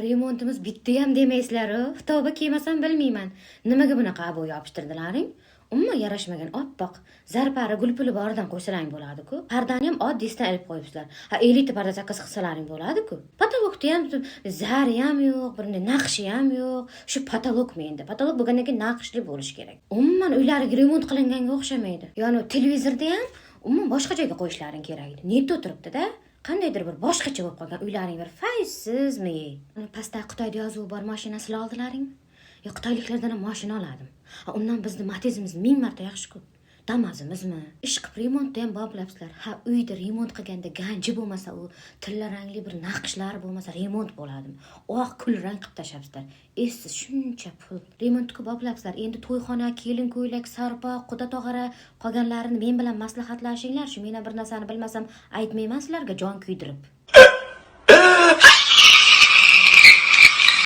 Remontimiz bitdi ham demaysizlar-u. Tavba, kelmasam bilmayman. Nimaga bunaqa обои yopishtirdilaring? Umuman yarashmagan oppoq. Zarpari gul puli boridan qo'ysalaring bo'ladi-ku. Pardani ham oddiysidan ilib qo'yibsizlar. Ha, elita parda заказ qilsalaring bo'ladi-ku. Потолок da ham zari ham yo'q, bir naqshi ham yo'q. Shu потолок mi endi? Потолок bo'lgandan keyin naqshli bo'lishi kerak. Umuman uylariga remont qilinganga o'xshamaydi. Ya'ni televizorda ham umuman boshqa joyga qo'yishlaring kerak edi. Netda o'tiribdi-da. Qandaydir bir boshqacha bo'lib qolgan uylaring bir fayzsizmi? Pastda Xitoyda yozuvi bor mashina sizlar oldilaringmi? Yo, xitoyliklardan ham mashina oladim. Ha, undan bizni Matizimiz ming marta yaxshi-ku. Damazimizmi? Ish qilib remontda ham boplabsizlar. Ha, uyda remont qilganda ganji bo'lmasa, u tilla rangli bir naqshlar bo'lmasa, remont bo'ladimi? Oq kul rang qilib tashlabsizlar. Essiz shuncha pul. Remontga boplabsizlar. Endi to'yxona, kelin ko'ylak, sarpo, quda tog'ara, qolganlarini men bilan maslahatlashinglar. Shu men bir narsani bilmasam aytmayman sizlarga jon kuydirib.